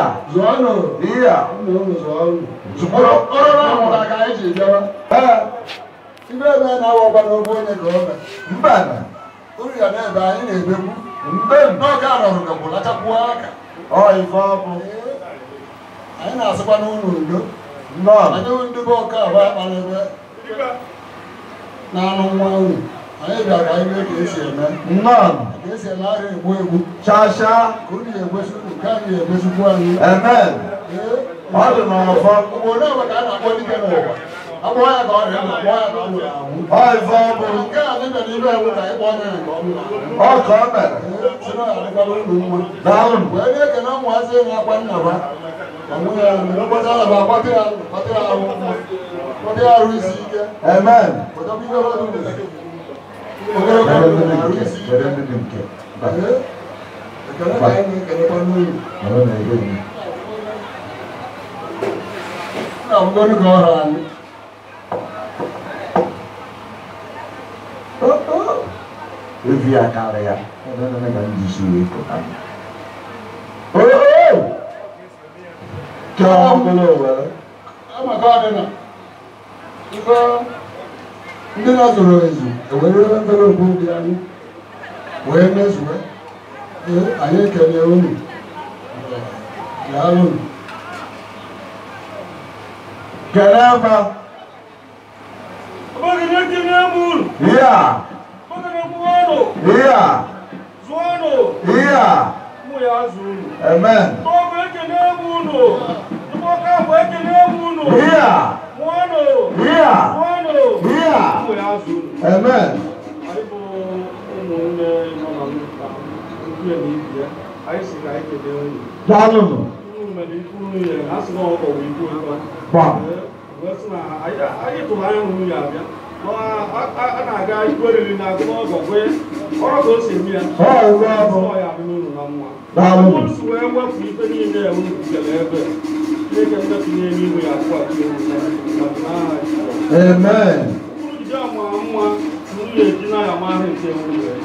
Iya. Zụọnụ. Iya. Ụmụ unu zụọnụ. Ọrụ na-amụta ka anyị ji bịawa. Ee. Ibe ebe na-awakwa n'okwu onye ka o mee. Mba. Uru ya na-ebe anyị na-ebekwu. Mbe. N'oge a rọrụ ka gwụlachakwuo aka. Ọ ife ọ bụ. Anyị na-asịkwa n'ụlọ udo. Nnọọ. Anyị ndị be ọka abụọ akpara ebe na-anụ nwa unu. Anyị bịara ka anyị mee ka esi eme. Nnọọ. Ka esi eme ara egbu egbu. Chacha. Ka unu ga-egosi unu ka anyị ga-egosikwu anyị. Amen. Ee. Ọ dị n'ọfọ. Obodo ọbụla ka a na-akpọ dike n'ụwa. Akpọ ya ka ọ dị ndụ, akpọ ya ka ọ nwụrụ anwụ. Ọ ife ọ bụ. Nke a dịbịa n'ibe ewu ka ịkpọ onye nke ọ nwụrụ anwụ. Ọ ka ọ mere. Ee, sị na ya adịkwala unu mma. Daalụ. Wee na-ekene ụmụazị na-akwa nna ha. Ka nwunye ya nụ, kpọta ya bụ akpọta ya ndụ, kpọta ya ahụ mma, kpọta ya arụ isi ike. Amen. Kpọtakwa ihe ọrụ ndụ. Ogologo ndụ na arụ isi ike. Were ndị dị nke. Ee, ekele ka anyị na-ekelekwa n'unu. Nọrọ na-ebe gị. Nna m gọrọ ka ọ hụrụ anyị. Evi ya karịa. Ebe nne ka ndị isi wee pụta. Oo! Chọọ ọbụla owere. Ama ka ọ dị na ife ndị na-zụrụ ezu ewere envelopu dị anyị wee mezue. Ee, anyị ekele unu. Daalụ. Kelee mba. Iya. Iya. Iya. Amen. Iya. Iya. Iya. Amen. Daalụ. Gbam. Anyị tụrụ anya hụrụ ya abịa a na-aga igwe riri na agụmọgọ gwee ọrụ ka o si eme ya Ọ ife ọ bụ. ọ ya adị n'ụlọ na nwa Daalụ. unu si wee wepụ ife niile unu butere ebe Chineke nna n'ime ya akwụghachi unu na n'aha Jizọs. Amen. Unu jide ama mma unu ga-eji na ya ma nke unu wee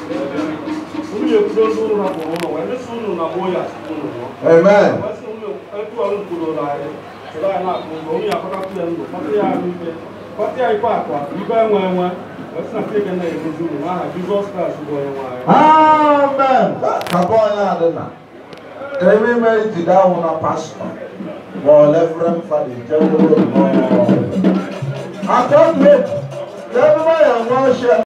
unu ga-ekwudo ndị unu rapụrụ ụlọ wee mesị unu na gboo ya tupu unu nwụọ. Amen. Wee sị unu etu a unu kwudoro anyị soro anyị na-akwụ ụgwọ unu ya akpatakwu ya ndụ kpata ya ahụ ike kpata ya ife akwa ibe enwe enwe wee sị na Chineke nna egozi unu n'aha Jizọs Kraịst bụ onye nwe anyị. Amen. Ka onye adị na. Ka ebe ime ijide ahụ na pastọ ma ọ Reverend Fada jeworo. Atọ ka ebe ya nwe ọchịa.